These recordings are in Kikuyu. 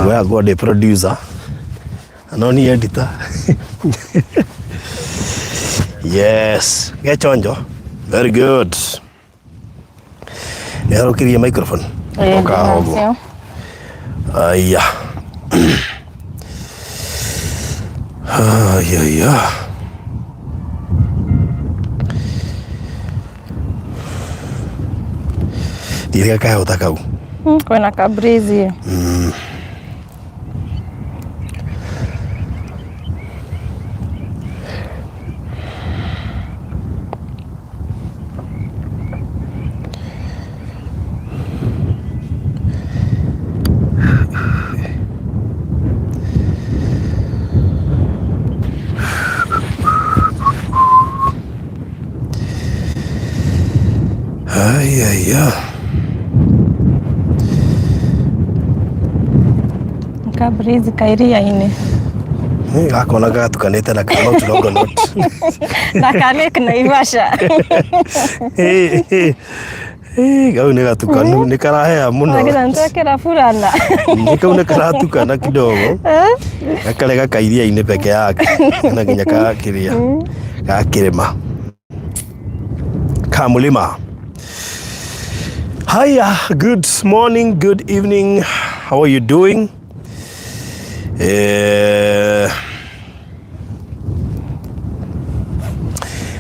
Nguoya ngorwo ndĩ producer na no niĩ editor. Yes, gechonjo. Very good. Nĩ harũkĩrie microphone. Ĩĩ, Ũka haha ũguo. ndĩnacio. Aya. Aya, aya. Thiĩ kaheho ta kau. Kwĩna ka breeze. Ai, ai, ai. Ka breeze ka iria-inĩ. Gakona gatukanĩte na ka Mount Longonot. Na ka Lake Naivasha. Kau nĩ gatukanu nĩ karahea mũno. Wagĩra nĩtwekĩra burana. Nĩ kau nĩ karatukana kidogo. Gakarega ka iria-inĩ peke yake. Na nginya kakĩrĩa. Gakĩrĩma. Kamulima. Hiya, good morning, good evening. How are you doing? Eh,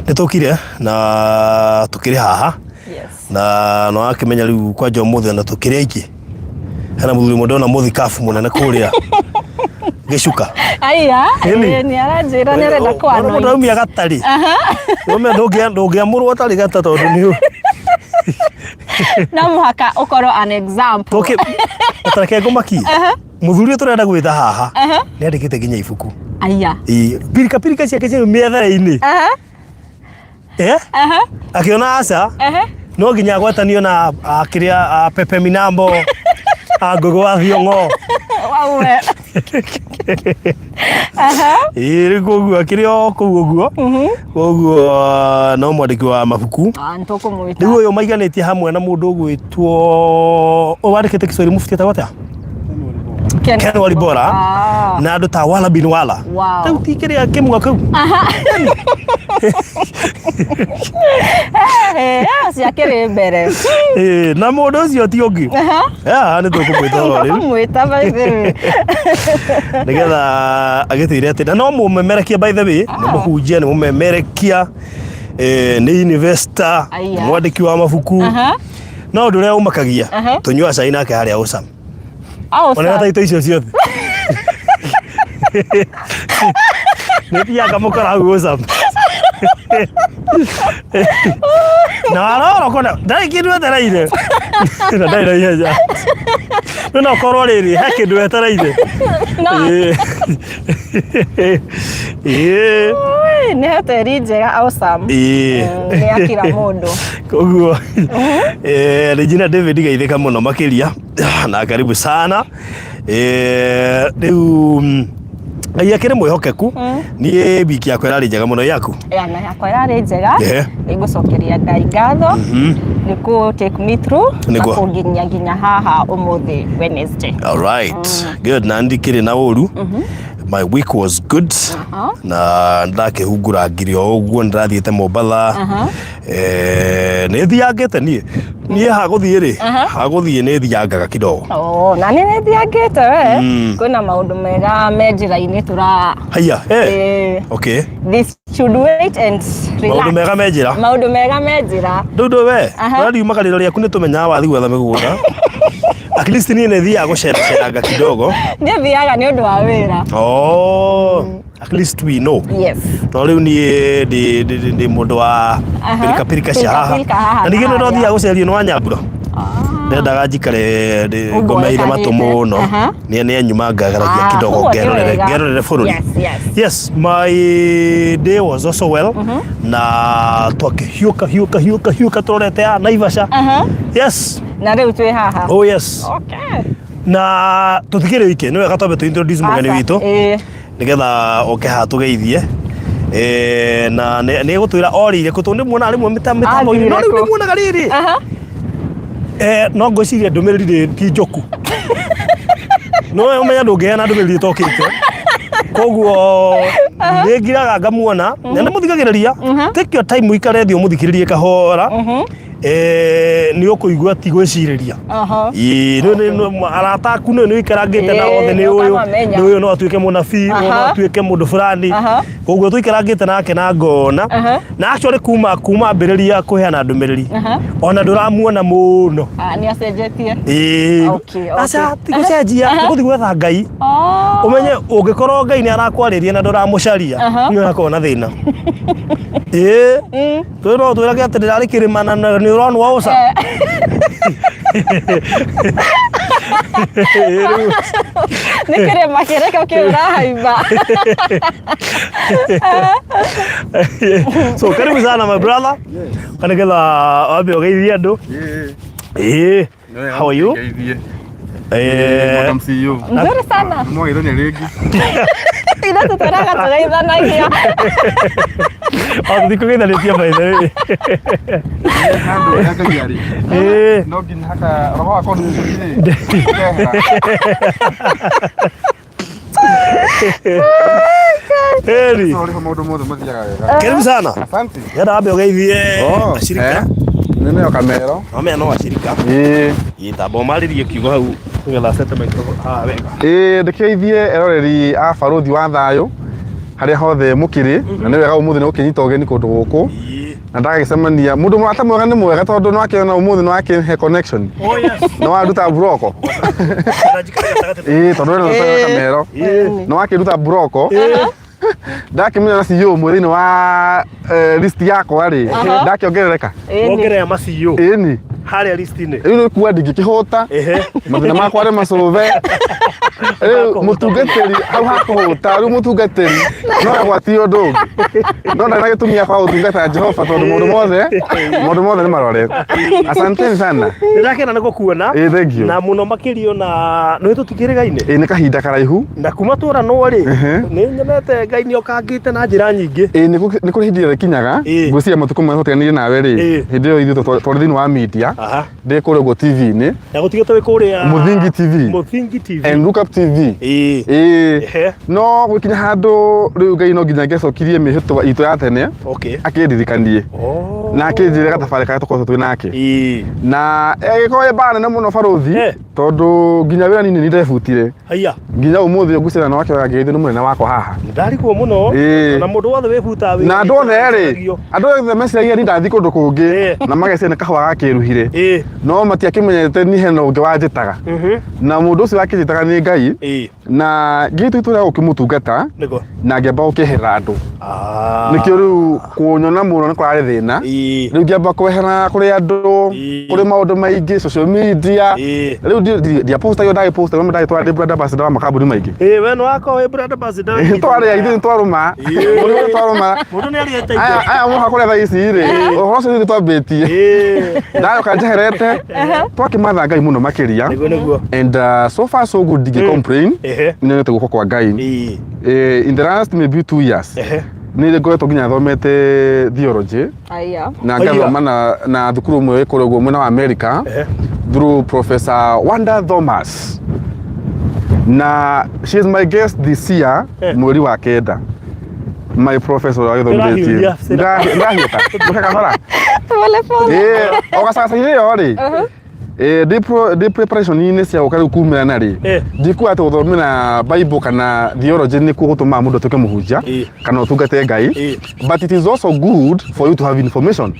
nĩ tũkire na tũkĩrĩ haha Yes. na no akĩmenya rĩu kwanja ũmũthĩ na tũkĩrĩ aingĩ hena mũthuri ũmwe ndona mũthikabu mũnene kũrĩa gĩcuka Aya, Ĩni. nĩ aranjĩra nĩ arenda Ona mũndũ kwana. aumia gatarĩ Ũme ndũngĩamũrwo atarĩ gata tondũ nĩ No mũhaka ũkorwo an example. tũkĩ tareke ngũmakie mũthuri ũyũ tũrenda gwĩta haha nĩ andĩkĩte nginya ibuku Aya. Ĩĩ, pirika pirika ciake ciĩ mĩethere-inĩ Eh? Akiona aca no nginya agwatanio na a, kĩrĩa a, Pepe Minambo a Ngũgĩ wa Thiong'o Wauwe. Ĩĩ, rĩu koguo akĩrĩ o kũu ũguo koguo ah, no mwandĩki wa mabuku Ah, nĩtũkũmwĩta. rĩu ũyũ maiganĩtie hamwe na mũndũ ũgwĩtwo ũyũ wandĩkĩte Kiswahili mufti etagwo atĩa Ken, Ken Walibora Ah. na andũ ta Wala bin Wala Wow. rĩu ti kĩrĩa kĩmwe kĩu Eh, acio akĩrĩ mbere. Ĩĩ, na mũndũ ũcio ti ũngĩ Ah, nĩ tũkũmwĩta oro rĩu Tũkũmwĩta by the way. nĩgetha agĩtwĩre atĩ na no mũmemerekia by the way nĩ mũhunjia nĩ mũmemerekia eh, nĩ investor Aya. nĩ mwandĩki wa mabuku Aha. no ũndũ ũrĩa ũmakagia Aha. tũnyuaga cai nake harĩa ũcam Au ona sawa. taito icio ciothe nĩ thiaga ngamũkora hau ũcam na warora ũkona ndarĩ kĩndũ etereire na ndarĩ na ihenya no no korwo rĩrĩ he kĩndũ etereire No. Ĩĩ. Ĩĩ. Ui, nĩ hoteri njega awesome. Ĩĩ. Nĩ ya kila mũndũ. Koguo eh, Regina David geithĩka mũno makĩria na karibu sana Eh, rĩu Ngai akĩrĩ mwĩhokeku niĩ wiki yakwa ĩrarĩ njega mũno yaku Ya, na yakwa ĩrarĩ njega. Ehe. Nĩngũcokeria Ngai ngatho nĩ kũ take me through na Nĩguo. kũnginyia nginya haha ũmũthĩ Wednesday. All right good na ndikĩrĩ na ũru my week was good na ndakĩhungura ngiri o ũguo nĩndathiĩte Mombatha Eh, nĩ thiangĩte niĩ niĩ hagũthiĩ rĩ hagũthiĩ nĩ thiangaga kidogo Oh, na nĩ nĩ thiangĩte we. Mm. Kwĩna maũndũ mega me njĩra-inĩ tũra haiya eh. Eh, okay this should wait and relax. maũndũ mega me njĩra Maũndũ mega me njĩra. rĩu ndũ we Aha. ũrariuma karĩro rĩaku nĩ tũmenyaga wathi gwetha mĩgũnda at least niĩ nĩ thiaga gũceraceranga kidogo Niĩ thiaga nĩ ũndũ wa wĩra. oh at least we know Yes. no rĩu niĩ ndĩ- ndĩ ndĩ- ndĩ mũndũ wa Aha. pirika pirika cia haha Pirika pirika haha na ningĩ na nĩ harĩa. ndothiaga gũcerio nĩ wanyambura ndendaga njikare ndĩ- Ũguo ngomeire matũ wĩkarĩte. mũno Aha. nĩ nĩ nyuma ngageragia Ah, kidogo ũguo nĩ ngerorere wega. ngerorere bũrũri Yes, yes. yes my day was also well na twakĩhiũka hiũka hiũka hiũka tũrorete ya Naivasha Aha. yes Na rĩu twĩ haha. oh yes Okay. na tũtikĩrĩ iki nĩ wega twambe tũ introduce mũgeni Aca, witũ ĩĩ. nĩgetha oke haha tũgeithie Eh, na nĩ nĩ egũtwĩra orĩire kũ tondũ nĩmuonaga rĩmwe mĩtambo-inĩ no Athire rĩu kũ? nĩmuonaga rĩrĩ Aha. Eh, no ngwĩciria ndũmĩrĩri rĩ ti njũku. No we ũmenya ndũngĩheana ndũmĩrĩri ĩtokĩte. Koguo nĩ ngiraga ngamuona na nĩ mũthikagĩrĩria. Take your time ũikare thĩ ũmũthikĩrĩrie kahora. Nĩ ũkũigua ti gwĩcirĩria. Ĩĩ, arata aku nĩ ũikarangĩte na othe nĩ ũyũ ũkamamenya. nĩ ũyũ no atuĩke mũnabii ũyũ no atuĩke mũndũ fulani. Koguo tũikarangĩte nake na ngona na actually kuma ambĩrĩria kũheana ndũmĩrĩri ona ndũramuona mũno. Ah, nĩ acenjetie. Ĩĩ. Okay, okay. Aca ti gũcenjia nĩ gũthiĩ gwetha Ngai. Oh. Ũmenye ũngĩkorwo Ngai nĩ arakwarĩria na ndũramũcaria nĩ ũrakorwo na thĩna. Ĩĩ. Twĩ no twĩrage atĩ ndĩrarĩ kĩrĩma na nĩ ũronwo ũca. Ĩĩ, rĩu. Nĩ kĩrĩma kĩrĩkũ kĩu ũrahaimba? So karibu sana my brother. Kana nĩgetha wambe ũgeithie andũ. Ĩĩ. How are you? Ngeithie. Eh, Madam CEO. Nzuri sana. Mwageithania rĩngĩ. Ithuĩ tũtũraga tũgeithanagia. O tũthiĩ kũgeithanĩtie by the way. Handũ ya Ngai arĩ. Ĩĩ. No nginya haka roho wakwa nĩ ũcokire. Ũkehera. Heri. Sorry, maũndũ mothe mathiaga wega. Karibu sana. Asante. Yenda wambe ũgeithie Oh, ashirika. eh. Nĩ kamero. Wamenya no ashirika. Ĩĩ. Ĩĩ, tamba ũmarĩrie kiugo hau nĩgetha acete microphone haha wega. Ĩĩ ndĩkĩgeithie eroreri a barũthi wa thayũ harĩa hothe mũkĩrĩ na nĩ wega ũmũthĩ nĩ gũkĩnyita ũgeni kũndũ gũkũ Ĩĩ. na ndagagĩcemania mũndũ mũrata mwega nĩ mwega tondũ nĩ wakĩona ũmũthĩ nĩ wakĩhe connection Oh yes. nĩ wanduta buroko Na njikare gatagatĩ. ĩĩ tondũ we nĩ kamero nĩ wakĩnduta buroko ndakĩmenya na CEO ũmwe thĩinĩ wa list yakwa rĩ ndakĩongerereka Wongerera ma CEO ĩni harĩa list-inĩ. rĩu nĩ kuga ndingĩkĩhũta Ehe. mathĩna makwa nĩ macũve rĩu mũtungatĩri hau hakũhũta rĩu mũtungatĩri no agwatie ũndũ ũngĩ no ndarĩ na gĩtũmi gĩa kwaga gũtungata Jehova tondũ maũndũ mothe nĩ marore. Asanteni sana. Nĩndakena nĩ gũkuona. Ĩĩ, thank you. Na mũno makĩria ona nĩ tũtikĩrĩgaine. Ĩĩ nĩ kahinda karaihu. Na kuma tũranwo rĩ, nĩ nyonete Ngai nĩ okangĩte na njĩra nyingĩ. Ĩĩ nĩ kũrĩ hĩndĩ ĩrĩa ĩkinyaga Ĩĩ. ngwĩciria matukũ marĩa tũtiganire nawe rĩ Ĩĩ. hĩndĩ ĩyo ithuĩ twarĩ thĩinĩ wa media ndĩ kũrĩa ũguo TV-inĩ. Na gũtigĩte wĩ kũrĩa Mũthingi TV. Mũthingi TV. And Look Up TV. Ĩĩ. Ĩĩ. Ehe. No gũkinya handũ rĩu Ngai no nginya angĩacokirie mĩhĩtwa itũ ya tene akĩndirikanie Oh. na akĩnjĩre gathabarĩ karĩa tũkoretwo twĩ nake Ĩĩ. na ĩgĩkorwo ĩ mbara nene mũno barũthi tondũ nginya wĩra nini nĩ ndebutire Haiya. Nginya ũmũthĩ ũyũ ngwĩciria na wakĩoya ngeithi nĩ mũnene wakwa haha. Ndarigwo mũno. Ĩĩ. Na mũndũ wothe wĩbutaga wĩra Na andũ othe rĩ, nĩacemagio. andũ othe meciragia ni ndathiĩ kũndũ kũngĩ na mageciria nĩ kahũa gakĩruhire. No matiakĩmenyete ni hena ũngĩ wanjĩtaga. Na mũndũ ũcio wakĩnjĩtaga nĩ Ngai. Na ngĩtua itua rĩa gũkĩmũtungata Nĩguo. Na ngĩamba gũkĩeherera andũ. Ah. Nĩkĩo rĩu kũnyona mũno nĩ kũrarĩ thĩna. Rĩu ngĩamba kwehera kũrĩ andũ, kũrĩ maũndũ maingĩ, social media. Rĩu ndiapostagio ndagĩposta, rĩu ndagĩtwara ndĩ brand ambassador wa makambuni maingĩ. Ĩĩ, we nĩ wakorwo wĩ brand ambassador. Twarĩa ithuĩ nĩ twarũma. Mũndũ nĩ twarũma. Mũndũ nĩ arĩte indo. Aya moka kũrĩa thaa ici rĩ, ũhoro ũcio ithuĩ twambĩtie. Ndayoka njeherete, twakĩmatha Ngai mũno makĩria. Nĩguo nĩguo. And so far so good ndingĩ complain. Nĩ nyonete guoko kwa Ngai. In the last maybe 2 years nĩ ngoretwo nginya thomete theology Aya. Na ngathoma na thukuru ũmwe wĩ kũrĩa ũguo mwena wa America through Professor Wanda Thomas, na she is my guest this year mweri wa 9, my professor ũrĩa wagĩthomithĩtie. Ndĩrahiũria. Ndĩrahiũka ndũke kahora. Pole pole. Ĩĩ, o gacaca-inĩ ĩyo rĩ, ĩĩ, ndĩ preparation-inĩ cia gũka rĩu kumĩra rĩ, ndikuga atĩ gũthomera Bible kana theology nĩkuo gũtũmaga mũndũ atuĩke mũhunjia kana ũtungate Ngai, but it is also good for you to have information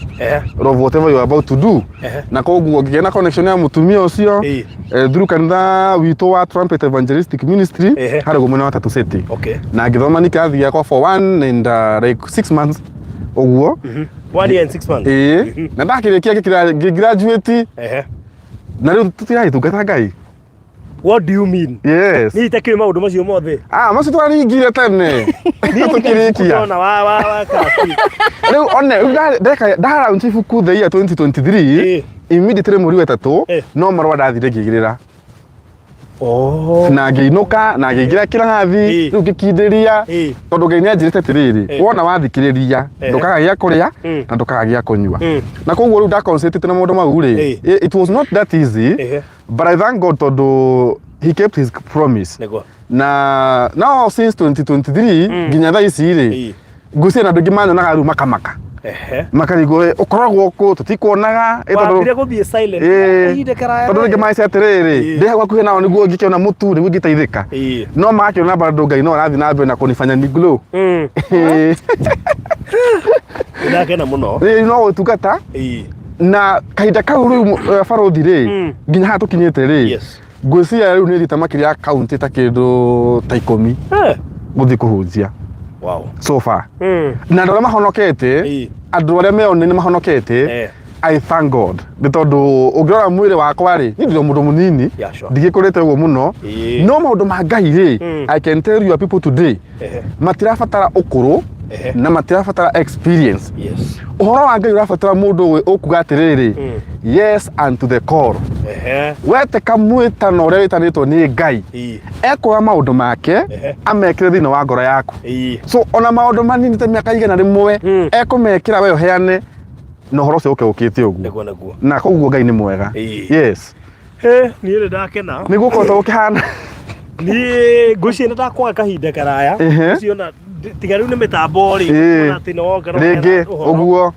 of whatever you are about to do. Na koguo ngĩgĩa na connection ya mũtumia ũcio through kanitha witũ wa Trumpet Evangelistic Ministry harĩa ũguo mwena wa Tatu City, na ngĩthoma nĩ kĩrathi gĩakwa for one and like 6 months ũguo. One year and 6 months. Ĩĩ, na ndakĩrĩkia ngĩgraduate na rĩu tũtiragĩtungata Ngai. What do you mean? Yes. Niĩ itakĩũĩ maũndũ macio mothe. Ah, macio twaringire tene tũkĩrĩkia. Ndona wa kati. Rĩu one rĩu ndeka ndaraunch ibuku the year 2023 immediately mweri wa 3 no marũa ndathire ngĩigĩrĩra Oh. Na ngĩinũka na ngĩingĩra kĩrathi rĩu ngĩkindĩria tondũ Ngai nĩ anjĩrĩte atĩrĩrĩ, wona wathikĩrĩria ndũkaga gĩa kũrĩa na ndũkaga gĩa kũnyua. Na koguo rĩu ndaconcentrate na maũndũ mau rĩ, it was not that easy, but I thank God tondũ He kept his promise. Nĩguo. Na now since 2023 nginya thaa ici rĩ, ngwĩciria na andũ aingĩ manyonaga rĩu makamaka, makarigwo, "Ĩ, ũkoragwo kũ tũtikuonaga?" Ĩ, tondũ Wambire gũthiĩ silent ihinda karaya. Tondũ rĩngĩ maica atĩrĩrĩ, ndĩ hau hakuhĩ nao nĩguo ngĩkĩona mũtu, nĩguo ngĩteithĩka, no magakĩona bado Ngai no arathiĩ na mbere na kũnifanya ni glow. Ndakena mũno. Rĩu no gũtungata na kahinda kau rĩu, barũthi rĩ, nginya haha tũkinyĩte rĩ, ngwĩciria rĩu nĩ thiĩte makĩria ya kaunti ta kĩndũ ta 10 gũthiĩ kũhunjia so far, na andũ arĩa mahonokete, andũ arĩa meonire nĩ mahonokete. I thank God, nĩ tondũ ũngĩrora mwĩrĩ wakwa rĩ, niĩ ndĩ o mũndũ mũnini, ndigĩkũrĩte ũguo mũno, no maũndũ ma Ngai rĩ, I can tell you people today, matirabatara ũkũrũ na matirabatara experience. Ũhoro wa Ngai ũrabatara mũndũ ũkuga atĩrĩrĩ, "Yes unto the call." Wetĩka mwĩtano ũrĩa wĩtanĩtwo nĩ Ngai, ekuoya maũndũ make amekĩre thĩinĩ wa ngoro yaku. So ona maũndũ manini ta mĩaka 100 ekũmekĩra, we ũheane na ũhoro ũcio ũke ũkĩte ũguo. Nĩguo, nĩguo. Na koguo Ngai nĩ mwega. Yes. Niĩ nĩ ndakena. Nĩguo ũkoretwo ũkĩhana. Niĩ ngwĩciria nĩ ndakwaga kahinda karaya. Ũcio na tiga rĩu nĩ mĩtambo rĩ, kuona atĩ nĩ woka na rĩngĩ ũheana ũhoro. Ũguo.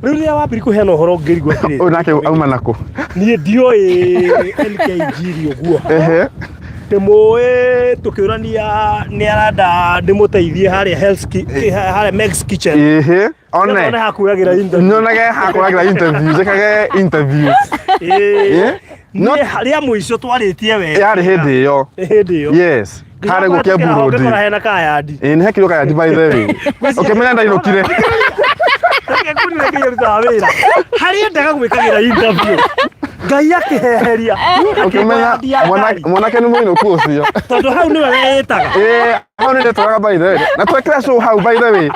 Rĩu rĩrĩa wambiri kũheana ũhoro ngĩrigwo atĩrĩrĩ, Ũyũ nake auma nakũ? Niĩ ndioĩ NK Njiri ũguo. Ndĩmũĩ tũkĩũrania nĩ arenda ndĩmũteithie harĩa harĩa Meg's Kitchen. One. One hakuagĩra interview. Nyonage hakũragĩra interview, njĩkage interview. Niĩ harĩa mũico twarĩtie wega. Yarĩ hĩndĩ ĩyo. Hĩndĩ ĩyo. Yes, harĩ gũkĩa Ngĩkora Road. hena kayandi. Ĩĩ, nĩ hekirwo kayandi, by the way, ũkĩmenya ndainũkire. Reke ngũrire ngĩrutaga wĩra harĩa endaga gwĩkagĩra interview, Ngai akĩheheria. Ũkĩmenya mwanake nĩ mũinũku ũcio. Tondũ hau nĩwe wetaga. Ĩĩ, hau nĩ ndetwaraga, by the way, na twekĩra show hau, by the way,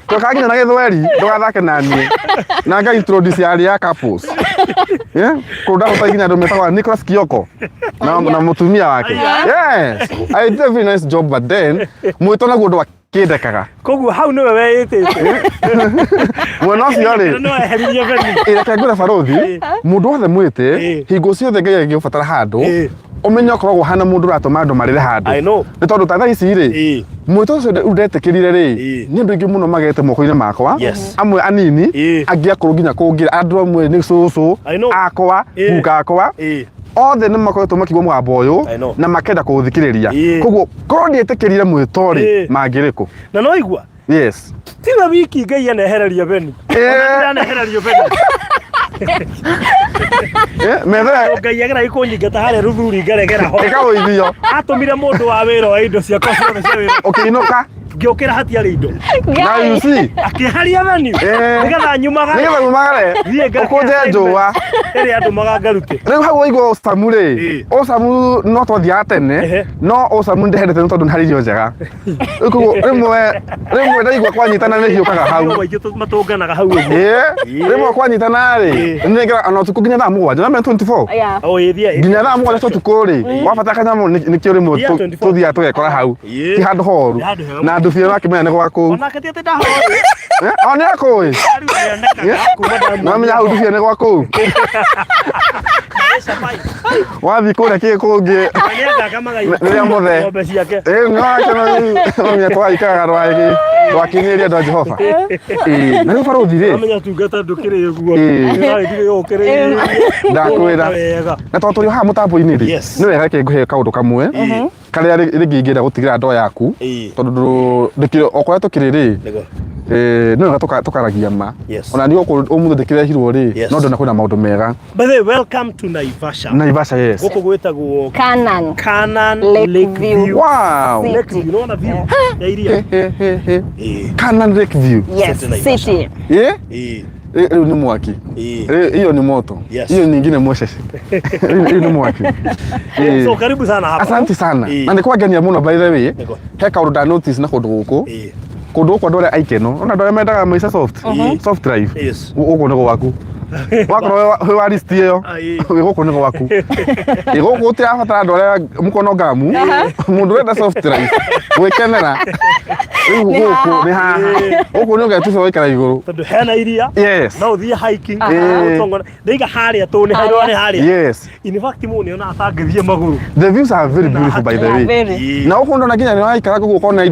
twekaga nginya na gĩthweri, ndũgathake na niĩ, na nga introduce yarĩ ya couples. Yeah, kũndũ ndahota nginya andũ metagwo Nicholas Kioko na mũtumia wake. Yes, I did a very nice job, but then mwĩto naguo ndwakĩndekaga. Koguo hau nĩwe weĩtĩte. Mwena ũcio rĩ, no eheririe venue. Ĩ, reke ngwĩre barũthi, mũndũ wothe mwĩte, hingo ciothe Ngai angĩgũbatara handũ, ũmenye ũkoragwo hana mũndũ ũratũma andũ marĩre handũ. I know. Nĩ tondũ ta thaa ici rĩ, mwĩto ũcio rĩu ndetĩkĩrire rĩ, nĩ andũ aingĩ mũno magete moko-inĩ makwa, amwe anini, angĩ akũrũ nginya kũngĩra, andũ amwe nĩ cũcũ I know. akwa, guka akwa, othe nĩ makoretwo makĩigua mũgambo ũyũ I know. na makenda kũũthikĩrĩria. Koguo korwo ndietĩkĩrire mwĩto rĩ, mangĩrĩ kũ? Na no igua. Tiwe wiki Ngai anehereria venue. Anehererio venue. Metha. Ngai ageragia kũnyingata harĩa rũthuri ngaregera ho. Ĩkagũithio. Atũmire mũndũ wa wĩra wa indo ciakwa ciothe cia wĩra. Ũkĩinũka. Ngĩũkĩra hatiarĩ indo. Now you see. Akĩharia venue. Nĩgetha nyumagare. Nĩgetha umagare. Thiĩ ngake Ũkũnje njũa. Ĩrĩa andũmaga ngarute. Rĩu hau waigua ũcamu rĩ, ũcamu no twathiaga tene, no ũcamu ndĩhendete nĩ tondũ nĩ harĩ irio njega. Rĩu koguo rĩmwe rĩmwe ndaigua kwanyitana nĩ hiũkaga hau. Andũ aingĩ matũnganaga hau ũguo. Rĩmwe kwanyitana rĩ, nĩngera ona ũtukũ nginya thaa 7, na 24. O ĩ thiĩ. Nginya thaa 7 cia ũtukũ rĩ, wabatara kanyamũ nĩkĩo rĩmwe Yeah, 24. tũthiaga tũgekora hau. Ti handũ horu. Nĩ handũ hega. Na ndubia wakĩmenya nĩ gwa kũu. Onake ti atĩ ndahoĩ. O nĩ akũĩ. Rĩu nĩonekaga kuma ndamuona. Namenya hau ndubia nĩ gwa kũu. Cabai. Wathiĩ kũrĩa kĩ kũngĩ. Nĩangakamaga Rĩrĩa mũthe. ng'ombe ciake. Ĩĩ, no twaikaraga rwakinyĩria andũ a Jehova. Ĩĩ, na rĩu barũthi rĩ, Amenya tungata ndũkĩrĩ ũguo. Nĩũragĩthiĩ ũkĩrĩ. Ndakwĩra. Wega. Na tondũ tũrĩ o haha mũtambo-inĩ rĩ, nĩ wega reke ngũhe kaũndũ kamwe karĩa rĩngĩ ingĩenda gũtigĩra ndoo yaku, tondũ ndũkĩrĩ o kũrĩa tũkĩrĩ rĩ, nĩ wega tũkaragia ma. Ona niĩ gũkũ ũmũthĩ ndĩkĩrehirwo rĩ, no ndona kwĩna maũndũ mega. By the way, welcome to Naivasha. Naivasha, yes. Gũkũ gwĩtagwo Canaan. Canaan Lake Lake View. View. Lake View, unaona view ya iria. He, he, he. Canaan Lake View. Yes, City Naivasha. city. Rĩu nĩ mwaki. Rĩu hiyo ni moto. Hiyo nyingine mosheshe. Rĩu nĩ mwaki. So karibu sana hapa. Asante sana. Na nĩ kwangenia mũno, by the way. He kaũndũ nda notice na kũndũ gũkũ. Kũndũ gũkũ andũ arĩa aikeno, ona andũ arĩa mendaga maica soft, soft life. Gũkũ nĩ gwaku. Wakorwo wĩ wa list ĩyo, wĩ gũkũ nĩ gwaku. Ĩ, gũkũ gũtirabatara andũ arĩa mũkono ngamu, mũndũ ũrenda soft life, gwĩkenera. Rĩu Nĩ gũkũ haha. nĩ haha. Gũkũ nĩ ũgetuba waikara igũrũ. Tondũ hena iria. Yes. No ũthiĩ hiking. Ĩĩ. Ũtongora. Ndaiga harĩa tũ nĩ harĩa nĩ harĩa. Yes. In fact mũndũ nĩona atangĩthiĩ magũrũ. The views are very beautiful by the way. Very. Ĩĩ. Na gũkũ ndona nginya nĩ waikara gũkũ ũkona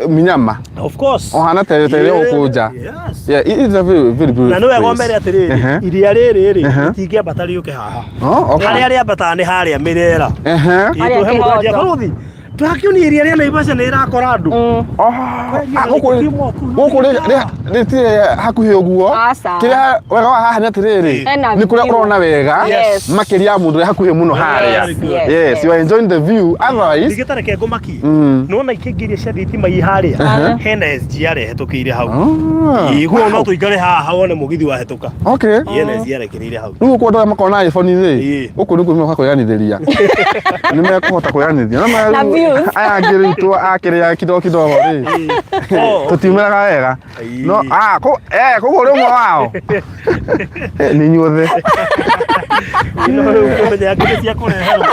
minyama. Of course. Ũhana terere terere gũkũ nja. Yes. Yeah, it is a very very beautiful. Na nĩ wega place. ũmere atĩrĩrĩ, Ehe. iria rĩrĩ rĩ, Ehe. rĩtingĩambata rĩũke haha. Oh, okay. Harĩa rĩambataga nĩ harĩa mĩrera. Ehe. Harĩa Ĩĩ, tũhe mũndũ Kĩhoto. barũthi. Tũrakĩonia iria rĩa Naivasha nĩ ĩrakora andũ. Oh, ah, gũkũ gũkũ rĩtirĩ hakuhĩ ũguo. Aca. Kĩrĩa wega wa haha nĩ atĩrĩrĩ, Hena nĩ kũrĩa view. ũrona wega Yes. makĩria ya mũndũ ũrĩa hakuhĩ mũno harĩa. Very good. Yes, Yes, you are enjoying the view. Otherwise, Ningĩ ta reke ngũmakie. Mm. Nĩwona ikĩngĩ iria cia thitima i harĩa. Hena SGR ĩhetũkĩire hau. Ah. Ĩĩ, koguo no tũikare haha wone mũgithi wahĩtũka. Okay. Ĩĩ, hena SGR ĩkĩrĩire hau. Rĩu gũkũ andũ arĩa makoragwo na iPhone rĩ, Ĩĩ. gũkũ nĩkuo megoka kwĩganithĩria. Nĩ mekũhota kwĩganithia. No Na views. Aya angĩ rĩu tu akĩrĩa kidogo kidogo rĩ, Oh, tũtiumĩraga wega. Ĩĩ. No, ah, koguo ũrĩ ũmwe wao. Nĩ inyuothe. No rĩu kũmenya angĩ nĩ cia kũreherwo.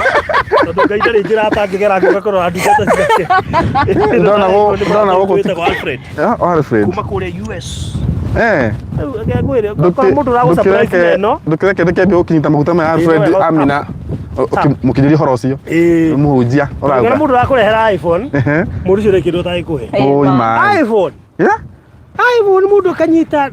Tondũ Ngai ndarĩ njĩra atangĩgera angĩũka kũrora ndungata ciake. Ndona gũkũ Wĩtagwo Alfred. Oh, Alfred. Kuma kũrĩa US. Rĩu reke ngwĩre, okorwo mũndũ ũragũ surprise na ĩno, Ndũkĩreke ndĩkĩambie gũkinyita maguta maya Alfred Ĩĩ, no, Amina mũkinyĩrie ũhoro ũcio. Ĩĩ. Mũhunjia Ũngĩona ũrauga. mũndũ ũrakũrehera iPhone, Ehe. mũndũ ũcio ndarĩ kĩndũ ũtangĩkũhe. Oi my. iPhone. Yeah? iPhone mũndũ akanyita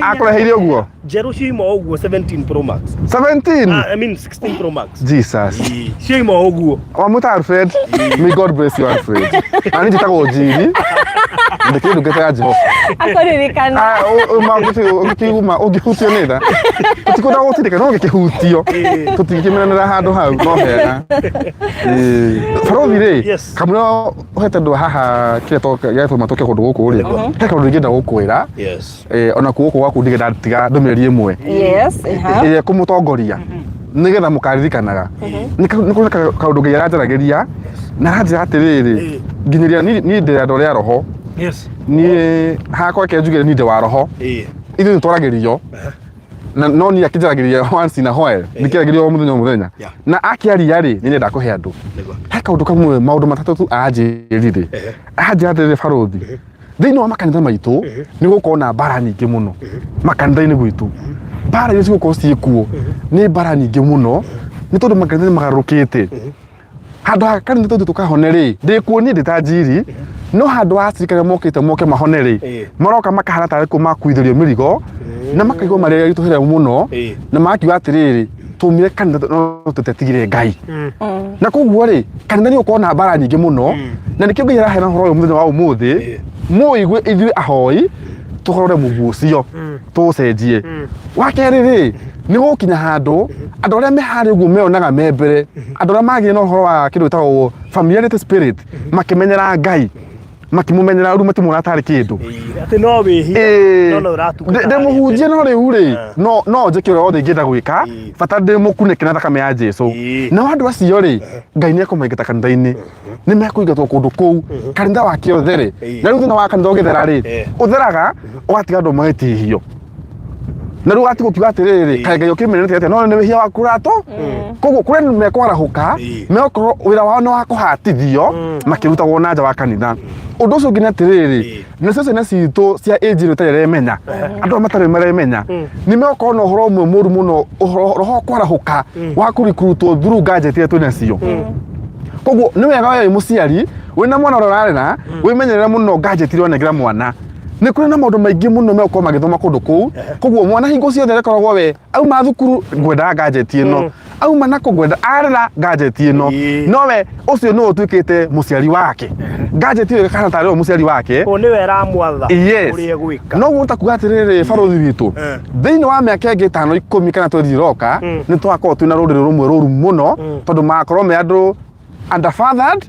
Akũreheire ũguo? njerũ cioima ũguo 17 Pro Max. 17. Ah, I mean 16 Pro Max. Jesus. Ĩĩ, Cioima ũguo. Wamwĩta Alfred. May God bless you Alfred. Na niĩ njĩtagwo Njiri. Ndĩkĩrĩ ndungata ya Jehova. Akũririkana. Ah, ũngĩkĩguma ũngĩhutio nĩ tha. Tũtikwenda gũtindĩka no ũngĩkĩhutio. Tũtingĩkĩmenanĩra handũ hau no hega. Ĩĩ. Barothi rĩ, Yes. kamũira ũhete andũ a haha kĩrĩa gĩatũma tũke kũndũ gũkũ rĩ, he kaũndũ ingĩenda gũkwĩra. Yes. Ona kuo gũkũ gwaku ndigenda tiga ndũmĩrĩri ĩmwe. Yes. Aha. Ĩrĩa ĩkũmũtongoria nĩgetha mũkaririkanaga. Nĩ kũrĩ kaũndũ Ngai aranjaragĩria na aranjĩra atĩrĩrĩ, nginyĩria niĩ ndĩ andũ arĩa roho. Yes. Niĩ hakwa reke njuge niĩ ndĩ wa roho. Ĩĩ. Ithuĩ nĩtwaragĩrio na no niĩ akĩnjaragĩria once in a while nĩkĩaragĩrio o mũthenya o mũthenya Yeah. na akĩaria rĩ nĩ nyenda kũhe andũ Nĩguo. he kaũndũ kamwe maũndũ matatũ tu anjĩrire anjĩra atĩrĩrĩ barũthi thĩinĩ wa makanitha maitũ nĩ gũkorwo na mbara nyingĩ mũno makanitha-inĩ gwitũ mbara iria cigũkorwo ciĩkuo nĩ mbara nyingĩ mũno nĩ tondũ makanitha nĩ magarũrũkĩte handũ ha kanitha tũthiĩ tũkahone rĩ ndĩkuo niĩ ndĩ ta njiri no handũ ha acirika arĩa mokĩte moke mahone rĩ Ĩĩ. maroka makahana tarĩ kũ makuithĩrio mĩrigo na makaigua marĩ aritũhĩre mũno Ĩĩ. na makiuga atĩrĩrĩ tumire kanitha no tũtetigire Ngai na koguo rĩ kanitha nĩ ũkorwo na mbara nyingĩ mũno na nĩkĩo Ngai araheana ũhoro ũyũ mũthenya wa ũmũthĩ Ĩĩ. mũigue ithuĩ ahoi tũgarũre mũguo ũcio tũũcenjie wa kerĩ rĩ nĩ gũkinya handũ andũ arĩa me harĩa ũguo meonaga me mbere andũ arĩa magĩire na ũhoro wa kĩndũ gĩtagwo familiarity spirit makĩmenyera Ngai makĩmũmenyera rĩu matimwona tarĩ kĩndũ Ĩĩ, Atĩ no wĩhie Ĩĩ. no no ũratungata Ndĩ harĩa mũhunjia mbere. no rĩu rĩ Ah. no no njĩke ũrĩa wothe ingĩenda gwĩka Ĩĩ. bata ndĩ mũkunĩke na thakame ya Jesu Ĩĩ. nao andũ acio rĩ Ngai nĩ ekũmaingata kanitha-inĩ nĩ mekũingatwo kũndũ kũu kanitha wake ũthere Ĩĩ. na rĩu thĩna wa kanitha ũgĩthera rĩ Ĩĩ. ũtheraga ũgatiga andũ magĩtihio na rĩu ũgatigwo ũkiuga atĩrĩrĩ kaĩ Ngai ũkĩmenyerete atĩa no nĩ wĩhia waku ũratũ koguo kũrĩ andũ mekwarahũka Ĩĩ. mekorwo wĩra wao nĩ wa kũhatithio makĩrutagwo na nja wa kanitha ũndũ ũcio ũngĩ nĩ atĩrĩrĩ Ĩĩ. nacio ciana citũ cia age ĩno itarĩ ĩremenya andũ aya matarĩ maremenya nĩ megũkorwo na ũhoro ũmwe mũru mũno ũhoro roho wa kwarahũka wa kũrikurutwo through gadget iria twĩ nacio koguo nĩ wega we wĩ mũciari wĩna mwana ũrĩa ũrarera wĩmenyerere mũno gadget iria ũranengera mwana nĩ kũrĩ na maũndũ maingĩ mũno megũkorwo magĩthoma kũndũ kũu koguo mwana hingo ciothe arĩkoragwo we auma thukuru ngwendaga gadget ĩno auma nako ngwenda arera gadget ĩno Ĩĩ. no we ũcio nĩwe ũtuĩkĩte mũciari wake gadget ĩyo ĩkahana tarĩ we mũciari wake Ũyũ nĩwe ĩramwatha Yes. ũrĩa egwĩka. noguo takuga atĩrĩrĩ barũthi witũ Eh. thĩinĩ wa mĩaka ĩngĩ ĩtano ikũmi kana twendi ĩroka nĩ tũgakorwo twĩna rũrĩrĩ rũmwe rũru mũno tondũ magakorwo me andũ underfathered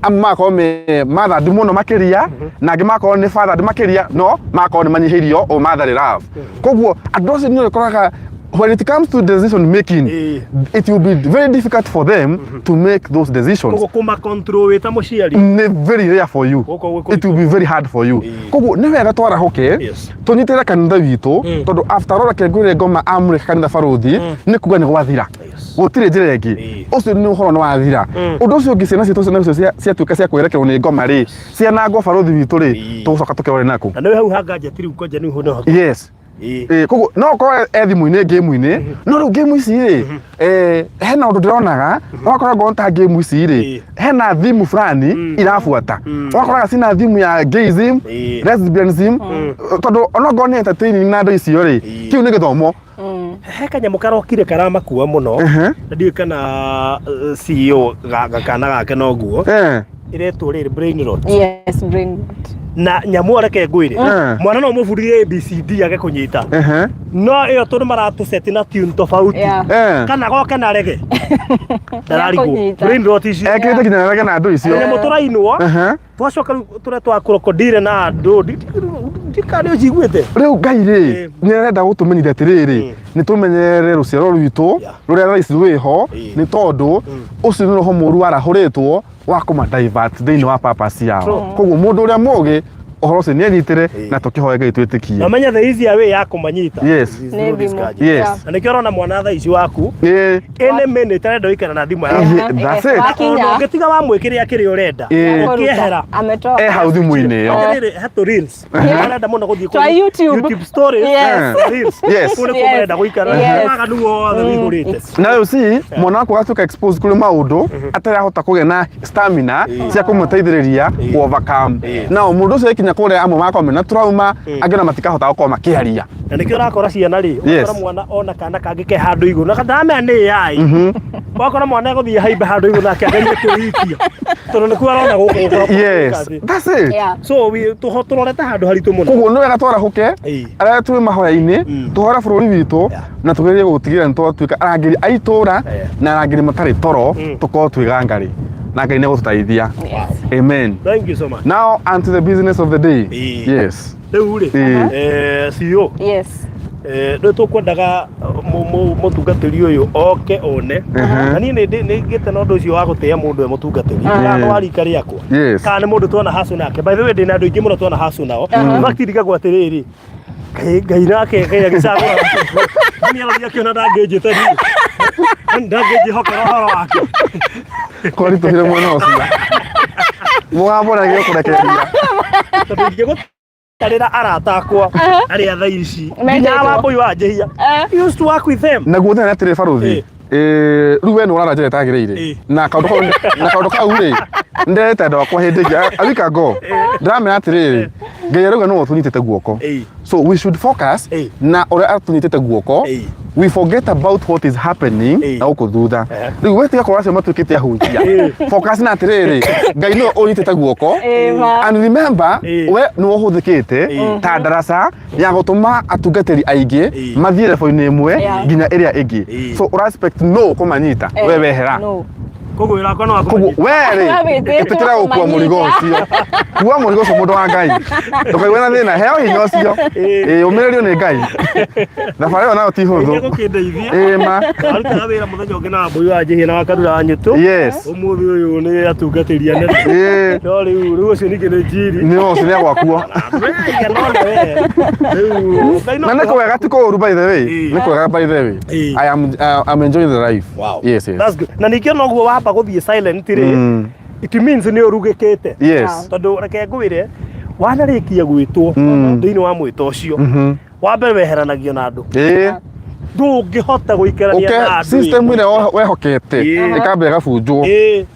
amwe magakorwo me mothered mũno makĩria na angĩ magakorwo nĩ fathered makĩria no magakorwo nĩ manyihĩirio o motherly love koguo andũ acio nĩ ũrĩkoraga when it comes to decision making Ĩĩ. it will be very difficult for them to make those decisions. Koguo kũma control wĩ ta mũciari Nĩ very rare for you. Gũkorwo gwĩ It will be very hard for you. Ĩĩ. Koguo nĩ wega twarahũke Yes. tũnyitĩrĩre kanitha witũ tondũ after all reke ngwĩre ngoma amũrĩka kanitha barũthi nĩ kuga nĩ gwathira. Yes. Gũtirĩ njĩra ĩngĩ. Ũcio nĩ ũhoro nĩ wathira. Ũndũ ũcio ũngĩ, ciana citũ nacio ciatuĩka cia kwĩrekerwo nĩ ngoma rĩ, cianangwo barũthi witũ rĩ, tũgũcoka tũkĩrore nakũ? Na nĩ hau ha gadget rĩu kwanja nĩ ho nĩho. Ĩĩ, koguo no ũkorwo e thimũ-inĩ game-inĩ, no rĩu game ici rĩ, hena ũndũ ndĩronaga, ũgakora ngorwo ta game ici rĩ, hena theme fulani irabuata. Ũgakoraga cina theme ya gayism, lesbianism, tondũ onokorwo nĩ entertaining na andũ icio rĩ, kĩu nĩ gĩthomo. He kanyamũ karokire karamakua mũno, na ndiũĩ kana CEO gakana gake noguo ĩretwo rĩrĩ brain rot. Yes, brain rot. Na nyamũ reke ngwĩre, mwana no mũbundithie ABCD age kũnyita, no ĩyo tondũ maratũceti na tune tofauti, kana goke na rege ndararigwo. Nĩekũnyita. Brain rot icio. Ekĩrĩte nginya rege na andũ icio. Kanyamũ tũrainwo, twacoka rĩu tũrĩa twa krokodile na andũ ndikana nĩ ũciguĩte. Rĩu Ngai rĩ, nĩ arenda gũtũmenyithia atĩrĩrĩ, nĩ tũmenyerere rũciaro rwitũ rũrĩa thaa ici rwĩho, nĩ tondũ ũcio nĩ roho mũru warahũrĩtwo wa kũma divert thĩinĩ wa purpose yao. Koguo mũndũ ũrĩa mũgĩ ũhoro ũcio nĩ enyitĩre, na tũkĩhoe Ngai twĩtĩkie. Na menye the easier way ya kũmanyita is Nĩ through this thimũ. gadget. Na nĩkĩo ũrona mwana thaa ici waku any minute arenda gũikara na thimũ yaku. That's it. Wakinya. Ona ũngĩtiga wamwĩkĩrĩra kĩrĩa ũrenda, ũkĩehera. Ametoka. E hau thimũ-inĩ ĩyo. Atĩrĩrĩ, he tũ reels. Arenda mũno gũthiĩ Twa kũu YouTube. YouTube stories. Reels. Kũu nĩkuo marenda gũikara. Waganu wothe wĩihũrĩte. Na rĩu si mwana waku agatuĩka exposed kũrĩ maũndũ atarahota kũgĩa na stamina cia kũmũteithĩrĩria ku overcome. Nao mũndũ ũcio akinya kũrĩa, amwe magakorwo mena trauma, angĩ ona matikahota gũkorwo makĩaria. Na nĩkĩo ũrakora ciana rĩ, ũgakora mwana ona kana kangĩ ke handũ igũrũ na ndamenya nĩ AI, wakora mwana egũthiĩ haimbe handũ igũrũ nake agerie kwĩikia tondũ nĩkuo arona gũkũ gũkorwo. Yes, that's it. So tũrorete handũ haritũ mũno. Koguo nĩ wega twarahũke arĩa twĩ mahoya-inĩ, tũhore bũrũri witũ na tũgerie gũtigĩrĩra nĩ twatuĩka arangĩri a itũra na arangĩri matarĩ toro, tũkorwo twĩ gangari na Ngai nĩ egũtũteithia. Amen. Thank you so much. Now onto the business of the day. Yes. Rĩu rĩ, CEO, rĩu tũkwendaga mũtungatĩri ũyũ oke one, na niĩ nĩ ngĩte na ũndũ ũcio wa gũtĩĩa mũndũ e mũtungatĩri kana nĩ wa rika rĩakwa kana nĩ mũndũ twona hacu nake. By the way, ndĩna andũ aingĩ mũno twona hacu nao. In fact, ndigagwo atĩrĩrĩ, Ngai, Ngai nake Ngai agĩcagũra nĩ arathiĩ akĩona ndangĩnjĩta niĩ, ndangĩnjĩhokera ũhoro wake. Kwaritũhire mwena ũcio mũgambo ũrĩa kũrekereria. Tondũ ingĩgũtarĩra arata akwa arĩa thaa ici nginya Mendetwo. Wambũi wa Njĩhia, I used to work with them. Naguo thĩna nĩ atĩrĩ, barũthi, rĩu we nĩ ũrara njĩra ĩtagĩrĩire, na kaũndũ kau rĩ, nderete andũ akwa hĩndĩ ĩngĩ a week ago, ndĩramera atĩrĩrĩ, Ngai arauga nĩwe ũtũnyitĩte guoko, so we should focus na ũrĩa atũnyitĩte guoko. We forget about what is happening na gũkũ thutha. Rĩu we tiga kũrora acio matuĩkĩte ahunjia, focus na atĩrĩrĩ, Ngai nĩwe ũnyitĩte guoko. Ma. And remember, we nĩwe ũhũthĩkĩte ta ndaraca ya gũtũma atungatĩri aingĩ mathiĩ level-inĩ ĩmwe nginya ĩrĩa ĩngĩ. So ũra expect no kũmanyita we wehera? No. Koguo wĩra wakwa no wa Koguo kũmanyita. we rĩ, Wĩtĩtwo ĩtĩkĩra gũkua mũrigo ũcio, kua mũrigo ũcio, mũndũ wa Ngai, ndũkaigue na thĩna, heo hinya ũcio. Ĩĩ, ũmĩrĩrio nĩ Ngai, thabarĩ ĩyo nayo ti hũthũ. Ngai gũkĩndeithia. Ĩĩ ma. Arutaga wĩra mũthenya ũngĩ na Wambũi wa Njĩhia na Wakarura wa Nyũtũ. Ũmũthĩ ũyũ nĩ atungatĩri anene. No rĩu ũcio ningĩ nĩ njiri. Nĩ ũcio nĩ agwakuo. Rĩu Ngai no Na nĩ kwega, ti kũũru, by the way. Nĩ kwega, by the way. I'm enjoying the life. Yes. That's good. Na ningĩ noguo wamba gũthiĩ silent rĩ, it means nĩ ũrugĩkĩte. Tondũ reke ngwĩre, wanarĩkia gwĩtwo thĩinĩ wa mwĩto ũcio, wa mbere weheranagio na andũ. Ndũngĩhota gũikarania Ũke na andũ. System ĩrĩa wehokete ĩkamba ĩgabunjwo,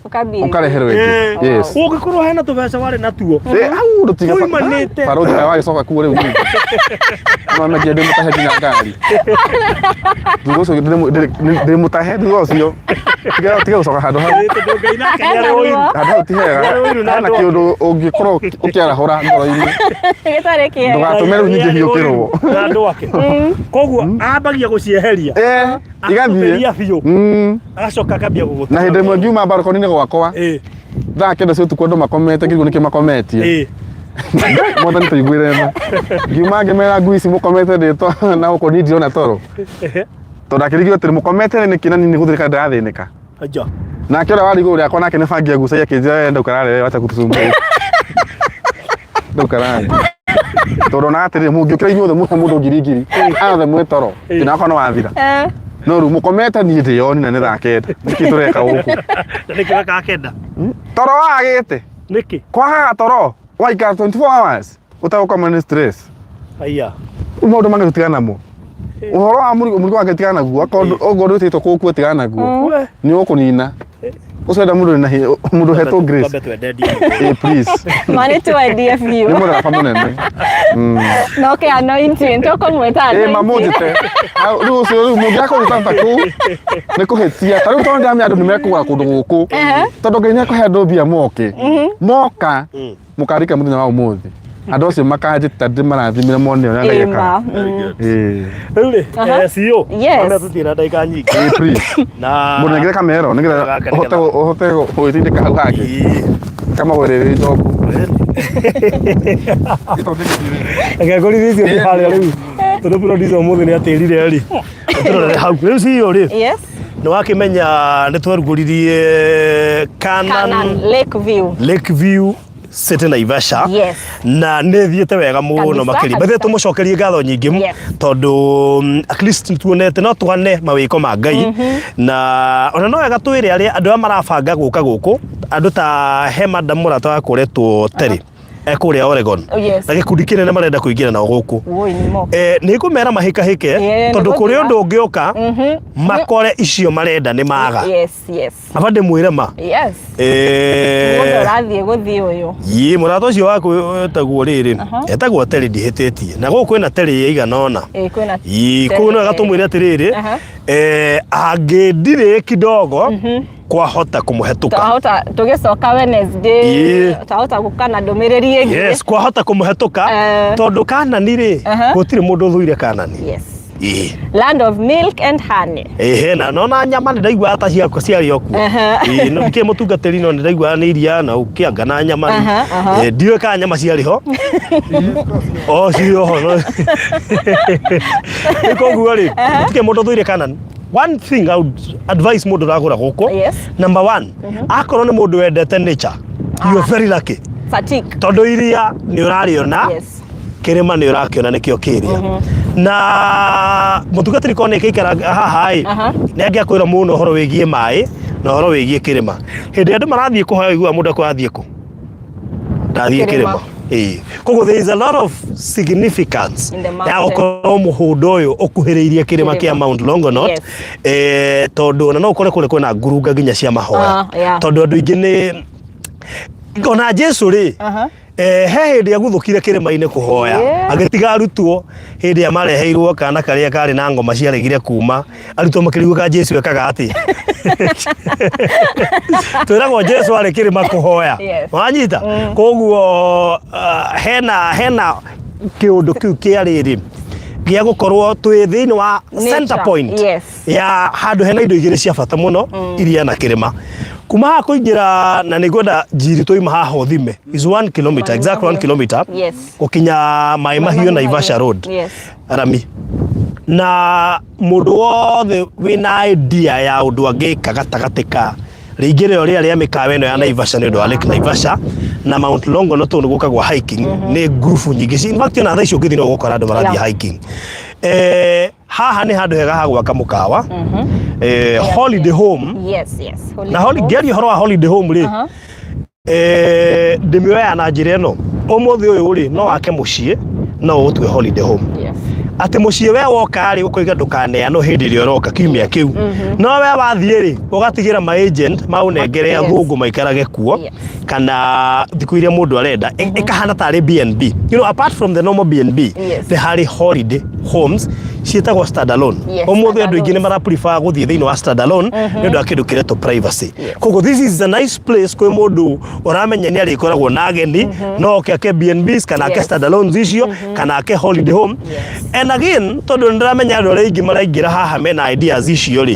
Ũkambia. Ũkareherwo ĩngĩ. Yes. Ũngĩkorwo hena tũbeca warĩ natuo Hau ndũtiga Uimanĩte. Barũthi kaĩ wagĩcoka kuo rĩu ningĩ? No mengie ndĩ mũtahe nginya ngari thutha ũcio, ndĩ mũtahe thutha ũcio. Tiga gũcoka handũ hau. Tondũ Ngai nake nĩ arĩ ũiru. Handũ hau ti hega. Nĩ arĩ ũiru na Hena andũ ake. kĩũndũ ũngĩkorwo ũkĩarahũra ngoro-inĩ. Gĩtarĩ kĩega. Ndũgatũme rĩu ningĩ hiũkĩrwo. Na andũ ake. Koguo ambagia gũcieheria, Igathiĩ. Akatheria biũ, agacoka akambia gũgũtũra. Na hĩndĩ ĩmwe ngiuma balcony-inĩ gwakwa thaa 9 cia ũtukũ, andũ makomete, ngĩrigwo nĩkĩ makometie. Mwathani tũiguĩre tha. Ngiuma ngĩmera, ngui ici mũkomete ndĩtwa na gũkũ niĩ ndirona toro, tondũ akĩrigio atĩrĩ, mũkomete nĩkĩ na niĩ nĩ gũthĩnĩka ndĩrathĩnĩka? Aja. Nake ũrĩa warĩ igũrũ rĩakwa nake nĩ bangi agucagia, akĩnjĩra, "We ndũkarare, we wacha kutusumbua, ndũkarare," tondũ ona atĩrĩrĩ, mũngĩũkĩra inyuothe mũhe mũndũ ngiri ngiri, aya othe mwĩ toro, thĩna wakwa nĩ wathira. No rĩu mũkomete niĩ ndĩyoni na nĩ thaa 9. Nĩkĩ tũreka gũkũ? Na nĩkĩ wekaga 9? Toro wagĩte. Nĩkĩ? Kwagaga toro waikara 24 hours ũtagũkoma nĩ stress. Aya. Rĩu maũndũ mangĩ tũtigana namo. Ũhoro wa mũrigo mũrigo wake tigana naguo akorwo okorwo ndwĩtĩtwo kũũkua tigana naguo. We. Nĩ ũgũkũnina. Ũcio enda mũndũ wĩna hinya mũndũ ũhetwo grace. Twambe twende ndia. Eh, please. Ma nĩ twendie biũ. Nĩ mũraba mũnene. No ke anointing tũkũmwĩta Ĩ anointing. mamũnjĩte. Rĩu ũcio rĩu mũngĩakũruta ta kũu nĩ kũhĩtia. Ta rĩu tondũ ndĩramenya andũ nĩ mekũgũra kũndũ gũkũ. Tondũ Ngai nĩ ekũhe andũ mbia moke. Moka mũkarika mũthenya wa ũmũthĩ. Andũ acio makanjĩta ndĩmarathimire mone ũrĩa Ngai Ĩma. ekaga. Ĩ. Rĩu rĩ, CEO, Yes. ona tũtirĩ na ndagĩka nyingĩ. Ĩ, please. Na Mũnengere kamero nĩgetha Gaka ũhote nĩgetha- ũhote gwĩtindĩka hau hangĩ. Ĩ. Kamagwĩrĩrĩ njoku. Reke ngũrithie icio ciĩ harĩa rĩu tondũ producer ũmũthĩ nĩ atĩrire rĩ tũrorere hau rĩu CEO rĩ Yes. nĩ wakĩmenya nĩ twarugũririe Canaan Canaan Lake View. Lake View City Naivasha Yes. na nĩ thiĩte wega mũno Kabisa, makĩria kabisa. bethe tũmũcokerie ngatho nyingĩ Yes. tondũ at least nĩtuonete no tũgane mawĩko ma Ngai na ona no wega twĩre arĩa andũ arĩa marabanga gũka gũkũ andũ ta he madam mũrata wakwa ũretwo Terry e kũrĩa Oregon Oh, yes. na gĩkundi kĩnene marenda kũingĩra nao gũkũ. Woi nĩ mo. Nĩ ngũmera mahĩkahĩke Yeah, tondũ nĩ kũrĩ gũthira. ũndũ ũngĩũka makore icio marenda nĩ maga. Yes. Aba ndĩmwĩre ma. Yes. Mũndũ ũrathiĩ gũthiĩ ũyũ. Ĩ mũrata ũcio waku etagwo rĩrĩ etagwo Terry ndihĩtĩtie na gũkũ kwĩna Terry ĩigana ũna. Ĩ kwĩna Ĩ koguo no wega tũmwĩre atĩrĩrĩ angĩndirĩ kidogo kwahota kũmũhetũka. Twahota tũgĩcoka Wednesday twahota gũka na ndũmĩrĩri ĩngĩ. Yes, kwahota kũmũhetũka tondũ Kanani rĩ gũtirĩ mũndũ ũthũire Kanani. Yes. Land of milk and honey. Ehe, na nona nyama nĩ ndaiguaga ta ciakwa ciarĩ o kuo. Ĩĩ, no ndikĩrĩ mũtungatĩri no nĩ ndaiguaga nĩ iria na ũkĩanga na nyama. Ndiũĩ kana nyama ciarĩ ho. O ciĩ ho. Nĩ koguo rĩ, gũtirĩ mũndũ ũthũire Canaan. One thing I would advise mũndũ ũragũra gũkũ. Number one, akorwo nĩ mũndũ wendete nature, you are very lucky. Satik. Tondũ iria nĩ ũrarĩona. Kĩrĩma nĩ ũrakĩona nĩkĩo kĩrĩa. Na mũtungatĩri korwo nĩ ĩkĩikara haha ĩ, nĩ angĩakwĩra mũno ũhoro wĩgiĩ maĩ na ũhoro wĩgiĩ kĩrĩma. Hĩndĩ ĩrĩa andũ marathiĩ kũhoya ũiguaga mũndũ akwĩra athiĩ kũ? Ndathiĩ Kĩrĩma. kĩrĩma. Ĩĩ. Koguo there is a lot of significance In the ya mountain. gũkorwo mũgũnda ũyũ ũkuhĩrĩirie kĩrĩma kĩa Kĩrĩma. Mount Longonot. Tondũ ona no ũkore kũrĩa kwĩna ngurunga nginya cia mahoya. Tondũ andũ aingĩ nĩ ona Jesu rĩ, he hĩndĩ aguthũkire kĩrĩma-inĩ kũhoya agĩtiga arutwo hĩndĩ ĩrĩa mareheirwo kana karĩa karĩ na ngoma ciaregire kuma arutwo makĩrigwo ka Jesu ekaga atĩa. Twĩragwo Jesu arĩ kĩrĩma kũhoya. Wanyita? Koguo hena kĩũndũ kĩu kĩa rĩrĩ gĩa gũkorwo twĩ thĩinĩ wa center point ya handũ hena indo igĩrĩ cia bata mũno iria na kĩrĩma. Kuma haha kũingĩra na nĩ ngwenda njiri twauma haha ũthime is 1 kilometer, exact 1 kilometer gũkinya Maĩ Mahiũ Naivasha Road. Rami. Na mũndũ wothe wĩna idea ya ũndũ angĩka gatagatĩ ka rĩingĩrĩro rĩrĩa rĩa mĩkawa ĩno ya Naivasha nĩ ũndũ wa Lake Naivasha na Mount Longonot tondũ nĩ gũkagwo hiking nĩ ngurubu nyingĩ. In fact ona thaa ici ũngĩthiĩ no ũgũkora andũ marathiĩ hiking. Haha nĩ handũ hega ha gwaka mũkawa. Holiday home. Yes, yes. Na ngĩaria ũhoro wa holiday home rĩ, ndĩmĩoyaga na njĩra ĩno. Ũmũthĩ ũyũ rĩ, no wake mũciĩ no ũtue holiday home. Atĩ mũciĩ we woka rĩ, ũkoiga ndũkaneanwo hĩndĩ ĩrĩa ũroka kiumia kĩu. No we wathiĩ rĩ, ũgatigĩra ma agent maũnengere athũngũ maikarage kuo kana thikũ iria mũndũ arenda. Ĩkahana tarĩ B&B. You know, apart from the normal B&B, nĩ harĩ holiday homes ciĩtagwo standalone. Ũmũthĩ andũ aingĩ nĩ mara prefer gũthiĩ thĩinĩ wa standalone nĩ ũndũ wa kĩndũ kĩretwo privacy. Koguo this is a nice place kwĩ mũndũ ũramenya nĩ arĩkoragwo na ageni, no oke ake B&Bs kana ake standalones icio kana ake holiday home. And again, tondũ nĩ ndĩramenya andũ arĩa aingĩ maraingĩra haha mena ideas icio rĩ,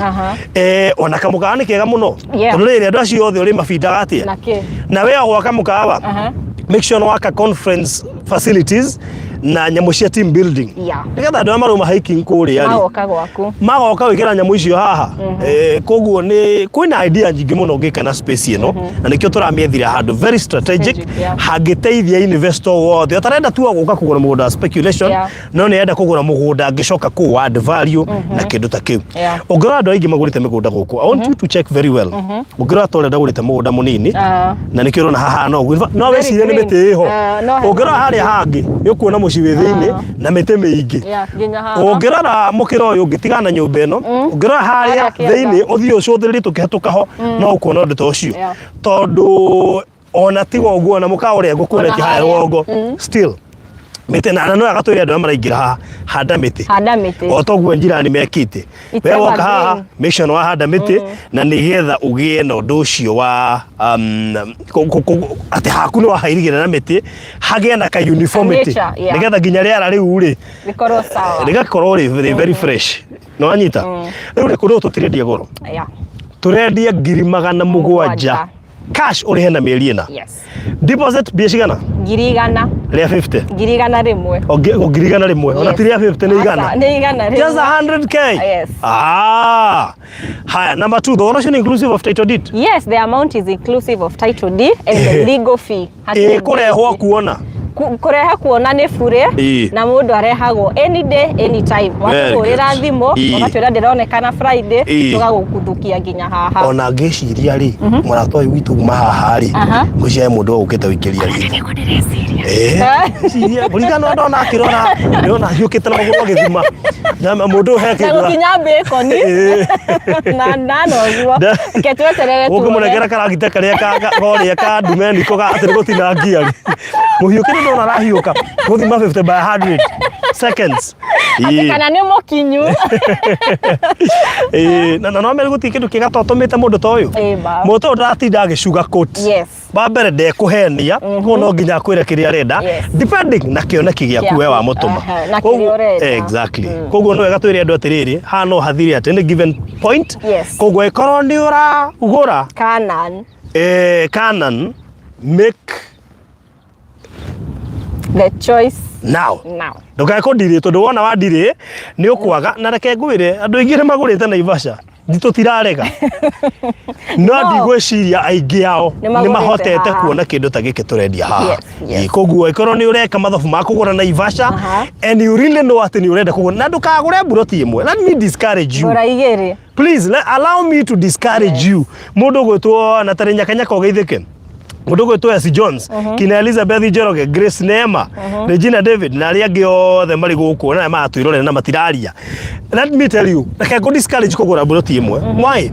ona kamũkawa nĩ kega mũno. Tondũ rĩrĩ andũ acio othe ũrĩ mabindaga atĩa? Na we o gwaka mũkawa, make sure nĩ waka conference facilities. Na nyamũ cia team building. Nĩgetha andũ arĩa marauma hiking kũrĩa rĩ, Magoka gwaku. Magoka gwĩkĩra nyamũ icio haha. Koguo nĩ kwĩna idea nyingĩ mũno ũngĩka na space ĩno, na nĩkĩo tũramĩethire handũ very strategic, Strategic, yeah. hangĩteithia investor wothe ũtarenda tu gũka kũgũra mũgũnda wa speculation, no nĩ arenda kũgũra mũgũnda angĩcoka kũ add value na kĩndũ ta kĩu. Ũngĩrora andũ aingĩ magũrĩte mĩgũnda gũkũ, I want you to check very well, ũngĩrora ta ũrĩa ndagũrĩte mũgũnda mũnini, na nĩkĩo ũrona haha no ũguo. In fact, no Very wĩcirie nĩ green. mĩtĩ ĩho. Ah, no hena Ũngĩrora harĩa hangĩ nĩ ũkuona mũciĩ wĩ thĩinĩ na mĩtĩ mĩingĩ. Yeah, nginya haha. Ũngĩrora mũkĩra ũyũ ũngĩ, tigana na nyũmba ĩno, ũngĩrora harĩa Harĩa kĩanda. thĩinĩ ũthiĩ ũcũthĩrĩrie tũkĩhetũka ho, no ũkuona ũndũ ta ũcio. Tondũ ona tiga ũguo, ona mũkawa ũrĩa ngũkuonetie Ona harĩa harĩa. rũgongo, still mĩtĩ na no agatwĩre andũ arĩa maraingĩra haha, handa mĩtĩ. Handa mĩtĩ. O toguo njirani mekĩte. It's We woka haha, evergreen. make sure nĩ wahanda mĩtĩ, na nĩgetha ũgĩe na ũndũ ũcio wa atĩ haku nĩ wahairigĩra na mĩtĩ, hagĩe na ka uniformity, Nature, yeah. nĩgetha nginya rĩera rĩu rĩ Rĩkorwo sawa. Rĩgakorwo rĩ very fresh. Nĩ wanyita? Rĩu rĩ, kũndũ gũkũ tũtirendia goro. Tũrendia 700,000 700. Cash, ũrĩhe na mĩeri 4. Deposit mbia cigana? 100,000. Rĩa 50. 100,000. O 100,000. Ona ti rĩa 50, nĩ igana. Aca, nĩ 100. Just 100K. Yes. Ah. Haya, number two, thogora ũcio nĩ inclusive of title deed? Yes, the amount is inclusive of title deed and the legal fee. Hatirĩ Kũrehwo ngĩti. Kuona. Kũrehe kuona nĩ bure, na mũndũ arehagwo any day, anytime. Very Watũhũrĩra good. thimũ, ũgatwĩra ndĩronekana Friday, tũgagũkuthũkia nginya haha. Ona ngĩciria rĩ, mũrata ũyũ witũ uma haha rĩ, ngwĩciria he mũndũ ũgũkĩte gũikĩria ritho. Ngwĩciria kũringana na ndona akĩrora, ndĩrona ahiũkĩte na magũrũ agĩthima. Na mũndũ ũyũ he Na kĩndũ gũkinya bacon na noguo. Reke tweterere tuone. Ũngĩmũnengera karagita karĩa korĩa ka ndumeniko ga atĩ nĩ gũtinangia rĩ, mũhiũkĩre ndona arahiũka gũthima 50 by 100 seconds. Atĩ kana nĩ mũkinyu. Na no mere gũtirĩ kĩndũ kĩega ta ũtũmĩte mũndũ ta ũyũ. Ĩĩ ma. Mũndũ ũyũ ndaratinda agĩ sugar coat. Wa mbere ndekũhenia, koguo no nginya akwĩre kĩrĩa arenda, depending na kĩoneki gĩaku we wamũtũma. Aha, na kĩrĩa ũrenda. Exactly. Koguo nĩ wega twĩre andũ atĩrĩrĩ, haha no hathire at any given point. Koguo ĩkorwo nĩ ũragũra Canaan. Canaan, make the choice now. Now. Ndũkae kũndirĩ, tondũ wona wandirĩ nĩ ũkwaga. Na reke ngwĩre, andũ aingĩ nĩ magũrĩte Naivasha, tũtirarega, no ndigwĩciria aingĩ ao Nĩ magũrĩte nĩ mahotete haha. kuona kĩndũ ta gĩkĩ tũrendia haha. Yes. Koguo ĩkorwo nĩ ũreka mathabu ma kũgũra Naivasha and you really know atĩ nĩ ũrenda kũgũra, na ndũkagũre mburoti ĩmwe, let me discourage you. Gũra igĩrĩ. Please allow me to discourage you. Mũndũ ũgwĩtwo Natali Nyakanyaka, ũgeithĩke. Mũndũ ũgwĩtwo S Jones, kina Elizabeth Njoroge, Grace Neema, Regina David na arĩa angĩ othe marĩ gũkũ na arĩa maratwĩrorera na matiraria, let me tell you, reke ngũ discourage kũgũra mburoti ĩmwe. Why?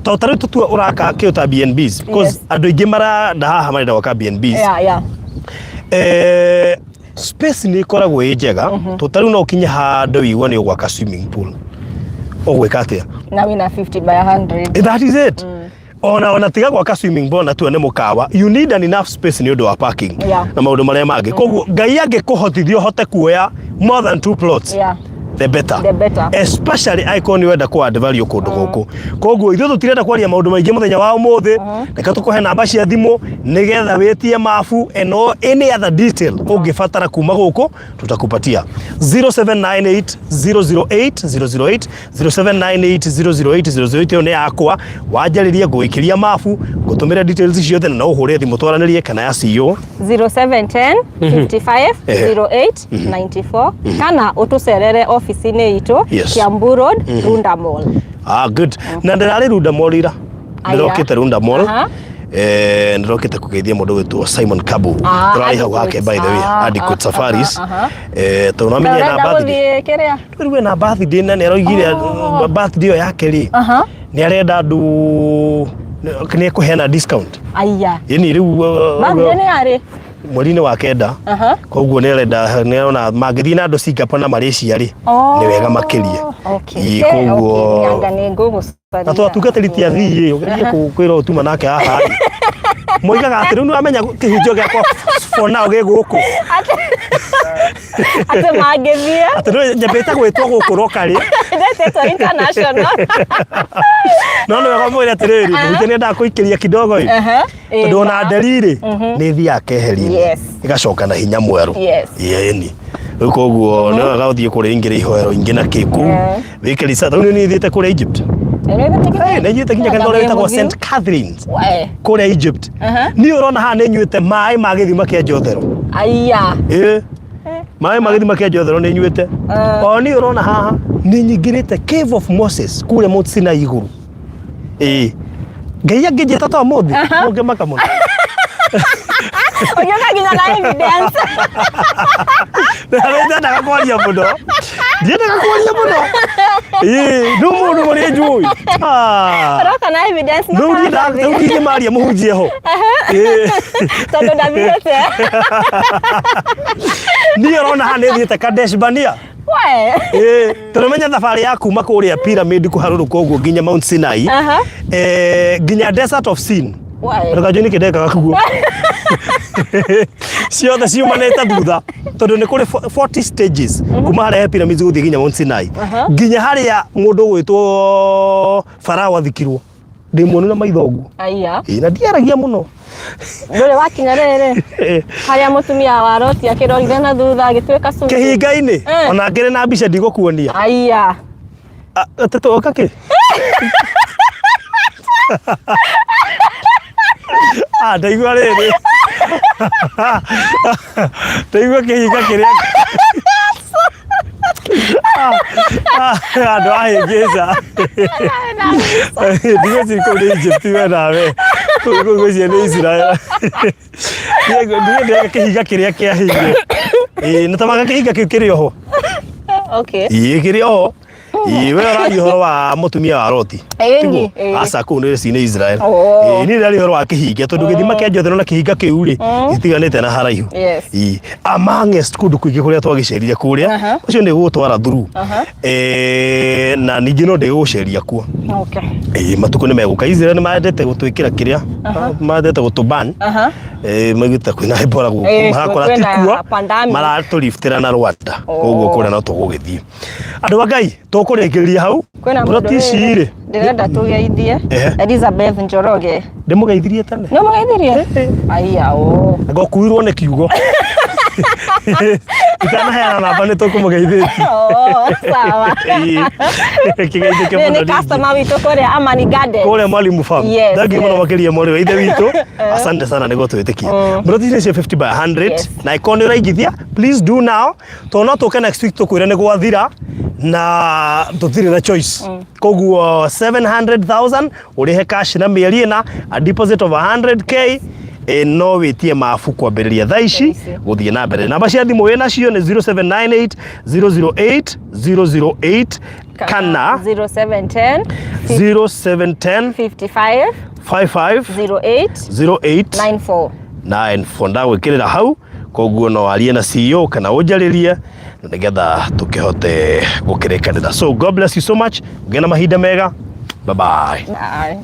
Tondũ ta rĩu tũtue ũraka kĩo ta B&Bs, because andũ aingĩ maranda haha marenda gwaka B&Bs. Space nĩ ĩkoragwo ĩ njega, tondũ ta rĩu no ũkinye handũ wĩigue nĩ ũgwaka swimming pool, ũgwĩka atĩa? Na wĩna 50 by 100. That is it. Ona tiga gwaka swimming pool, na tuone mũkawa, you need an enough space nĩ ũndũ wa parking na maũndũ marĩa mangĩ. Koguo Ngai angĩkũhotithia ũhote kuoya more than two plots, the better. The better. Especially angĩkorwo nĩ ũrenda kũ add value kũndũ gũkũ. Koguo ithuĩ tũtirenda kwaria maũndũ maingĩ mũthenya wa ũmũthĩ. Reke tũkũhe namba cia thimũ nĩgetha wĩtie mabu and all any other detail ũngĩbatara kuma gũkũ, tutakupatia. 0798 008 008, 0798 008 008, ĩyo nĩ yakwa. Wanjarĩria ngũgĩkĩria mabu, ngũtũmĩre details ciothe, na no ũhũre thimũ twaranĩrie, kana ya CEO. 0710 55 08 94, kana ũtũcerere ofici-inĩ itũ, Kiambu Road, Runda Mall. Ah, good. Na ndĩrarĩ Runda Mall ira. Aya. Ndĩrokĩte Runda Mall. Ndĩrokĩte kũgeithia mũndũ wĩtwo Simon Kabu. Tũrarĩ hau hake, by the way, Adequate Safaris. Tondũ no menye na Ũrenda birthday. gũthiĩ kĩrĩa? Rĩu ena birthday na nĩ aroigire birthday ĩyo yake rĩ, nĩ arenda andũ, nĩ ekũheana discount. Aya. Ĩni rĩu Birthday nĩ yarĩ? Mweri-inĩ wa 9. Koguo nĩ arenda, nĩ arona mangĩthiĩ na andũ Singapore na Malaysia rĩ, nĩ wega makĩria. Ĩĩ, koguo Anga nĩ ngũgũcaria. Na twatungatĩri ti athii, ũgerie kwĩra ũtuma nake haha rĩ. Moigaga atĩ rĩu nĩwamenya kĩhunjio gĩakwa for now gĩ gũkũ. Atĩ mangĩthiĩ. Atĩ rĩu nyambĩte gwĩtwo gũkũ locally. Ndetĩtwo international. No nĩ wega mwĩre atĩrĩrĩ, mũhunjia nĩendaga kũikĩria kidogo ĩ. Tondũ ona nderi rĩ, nĩ ĩthiaga keheri-inĩ. Yes. Ĩgacoka na hinya mwerũ. Yes. Ĩni. Rĩu koguo nĩ wega ũthiĩ kũrĩa ingĩrĩ ihoero ingĩ na kĩ kũu. Wĩke research. Rĩu nĩ thiĩte kũrĩa Egypt. Ĩ, nĩ thiĩte nginya kanitha ũrĩa wĩtagwo St Catherine's kũrĩa Egypt. Niĩ ũrona haha nĩ nyuĩte maĩ ma gĩthima kĩa Jothero. Aya. Ĩ. Maĩ ma gĩthima kĩa Jothero nĩ nyuĩte. O niĩ ũrona haha nĩ nyingĩrĩte Cave of Moses kũrĩa Mount Sinai igũrũ. Ĩĩ. Ngai angĩnjĩta ta ũmũthĩ, mũngĩmaka mũno. Ũngĩũka nginya na evidence. Nĩ ndendaga kwaria mũno. Ndiendaga kwaria mũno. Ĩĩ, nĩ mũndũ mũrĩ njũĩ. Ah. Ũroka na evidence na Rĩu niĩ karatathi. rĩu ndingĩmaria mũhunjie ho. Ĩĩ. Tondũ ndathiĩte. Niĩ ũrona haha nĩ thiĩte Kadesh Barnea. We. Ĩĩ, tondũ menya thabarĩ ya kuma kũrĩa pyramid kũharũrũka ũguo nginya Mount Sinai Aha. Nginya Desert of Sin. We. Ndũkanjũrie nĩkĩ ndekaga kuo. Ciothe ciumanĩte thutha tondũ nĩ kũrĩ 40 stages kuma harĩa he pyramids gũthiĩ nginya Mount Sinai nginya harĩa mũndũ ũgwĩtwo Farao athikirwo. Ndĩ muonu na maitho ũguo. Aya. Ĩĩ, na ndiaragia mũno. Ndũrĩ wakinya rĩrĩ harĩa mũtumia wa Loti akĩrorire na thutha agĩtuĩka cumbĩ. Kĩhinga-inĩ Eh. ona ngĩrĩ na mbica ndigũkuonia. Aya. Ah, atĩ tũoka kĩ? Ah, ndaigua rĩrĩ. Ndaigua kĩhinga kĩrĩa andũ ahĩngĩca. Ndigwĩciria kũu nĩ Egypt we nawe. Kũu ngwĩciria nĩ Israel. Ndiĩ kĩhinga kĩrĩa kĩahĩire. Ĩĩ, nĩ tamaga kĩhinga kĩu kĩrĩ oho. Okay. Ĩĩ, kĩrĩ oho. Ĩĩ, we ũraria ũhoro wa mũtumia wa Loti. Ĩni, Tiguo? ĩĩ. Aca kũu nĩ nĩ Israel. Oh. Ĩĩ, niĩ ndĩraria ũhoro wa kĩhinga tondũ gĩthima kĩa Jothero na kĩhinga kĩu rĩ gĩtiganĩte na haraihu. Yes. Ĩĩ, amongst kũndũ kũingĩ kũrĩa twagĩcerire kũrĩa Aha. ũcio nĩ gũgũtwara through. Aha. Na ningĩ no ndĩgũgũceria kuo. Okay. Ĩĩ, matukũ nĩ megũka. Israel nĩ mendete gũtwĩkĩra kĩrĩa mendete gũtũban. Aha. Maugĩte kwĩna Ebola gũkũ Ĩĩ, marakora ti kwĩna kuo pandemic. maratũriftĩra na Rwanda Oh. koguo kũrĩa no tũgũgĩthiĩ. Andũ a Ngai tũkũrĩkĩrĩria hau Kwĩna mũndũ Ploti ici rĩrĩ, rĩ ndĩrenda tũgeithie Ehe. Elizabeth Njoroge. Ndĩmũgeithirie tene. Nĩ ũmũgeithirie? Aiya o. Ngokuirwo nĩ kiugo. Itanaheana namba nĩ tũkũmũgeithĩtie. Oh, sawa. Kĩgeithĩke Nĩ mũno nĩ rĩngĩ. customer witũ kũrĩa Amani Gardens. Kũrĩa Mwalimu Farm. Yes, Thank you mũno yes. makĩria mwarĩ wa ithe witũ. Asante sana nĩ gũtwĩtĩkia. Ploti ici nĩ 50 by 100 Yes. na ĩkorwo nĩ ũraigithia please do now tondũ no tũke next week tũkwĩre nĩ gwathira na tũtirĩ na choice. Koguo 700,000 ũrĩhe cash na mĩeri ĩna, a deposit of 100K no wĩtie mabu kwambĩrĩria thaa ici gũthiĩ na mbere. Namba cia thimũ wĩ nacio nĩ 0798 008 008 kana 0710 0710 55 55 08 08 94. 94. Ndagwĩkĩrĩra hau koguo no warie na CEO kana ũnjarĩrie nĩgetha tũkĩhote gũkĩrĩkanĩra. So God bless you so much. Ũgĩe na mahinda mega. Bye bye. Bye.